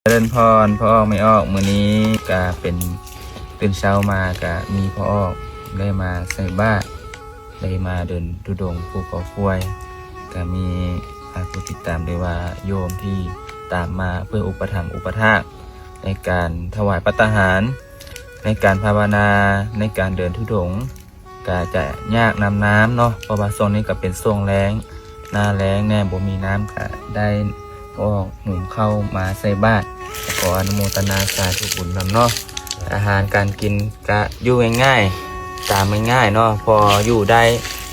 ຈະເລີນພອນ ພໍ່ອອກແມ່ອອກ ມື້ນີ້ກະເປັນ ຕື່ນເຊົ້າມາກະມີພໍ່ອອກໄດ້ມາໃສ່ບາດ ໄດ້ມາເດີນທຸດົງພູເຂົາຄວາຍ ກະມີ ອາ ຜູ້ຕິດຕາມ ຫຼືວ່າໂຍມທີ່ຕາມມາເພື່ອອຸປະຖຳອຸປະຖາກ ໃນການຖວາຍພັດຕາຫານ ໃນການພາວະນາ ໃນການເດີນທຸດົງ ກະຈະຍາກນຳນ້ຳເນາະ ເພາະວ່າຊ່ວງນີ້ກະເປັນຊ່ວງແລ້ງ ໜ້າແລ້ງແນ່ ບໍ່ມີນ້ຳ ກະໄດ້ອອກຫຸງເຂົ້າມາໃສ່ບາດ ຂໍອະນຸໂມທະນາສາທຸບຸນນຳເນາະ. ອາຫານການກິນກະຢູ່ງ່າຍໆ ຕາມງ່າຍໆເນາະ ພໍຢູ່ໄດ້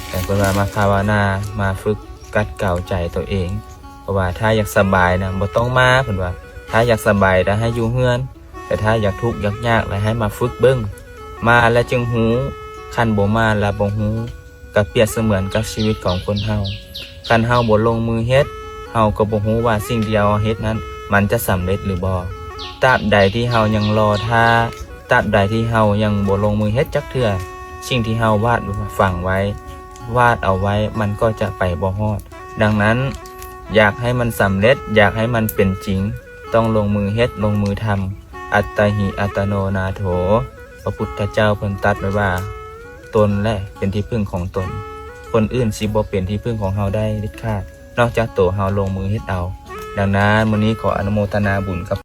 ແຕ່ເພິ່ນວ່າມາພາວະນາ ມາຝຶກຂັດເກົາໃຈໂຕເອງ ເພາະວ່າຖ້າຢາກສະບາຍນະ ບໍ່ຕ້ອງມາ ເພິ່ນວ່າ ຖ້າຢາກສະບາຍນະ ໃຫ້ຢູ່ເຮືອນ ແຕ່ຖ້າຢາກທຸກຢາກຍາກລະໃຫ້ມາຝຶກເບິ່ງ ມາລະຈຶ່ງຮູ້ ຄັນບໍ່ມາລະບໍ່ຮູ້ ກະປຽບສະເໝືອນກັບຊີວິດຂອງຄົນເຮົາ ຄັນເຮົາບໍ່ລົງມືເຮັດ ເຮົາກໍບໍ່ຮູ້ວ່າສິ່ງທີ່ເຮົາເຮັດນັ້ນ ມັນຈະສຳເລັດຫຼືບໍ່. ຕາບໃດທີ່ເຮົາຍັງລໍຖ້າ ຕາບໃດທີ່ເຮົາຍັງບໍ່ລົງມືເຮັດຈັກເທື່ອ ສິ່ງທີ່ເຮົາວາດຝັງໄວ້ ວາດເອົາໄວ້ ມັນກໍຈະໄປບໍ່ຮອດ. ດັ່ງນັ້ນ ຢາກໃຫ້ມັນສຳເລັດ ຢາກໃຫ້ມັນເປັນຈິງ ຕ້ອງລົງມືເຮັດ ລົງມືທຳ ອັດຕະຫິອັດຕະໂນນາໂຖ ພະພຸດທະເຈົ້າເພິ່ນຕັດໄວ້ວ່າ ຕົນແຫຼະເປັນທີ່ເພິ່ງຂອງຕົນ ຄົນອື່ນຊິບໍ່ເປັນທີ່ເພິ່ງຂອງເຮົາໄດ້ເດັດຂາດ ນອກຈາກໂຕເຮົາລົງມືເຮັດເອົາ. ດັ່ງນັ້ນ ມື້ນີ້ຂໍອະນຸໂມທະນາບຸນກັບ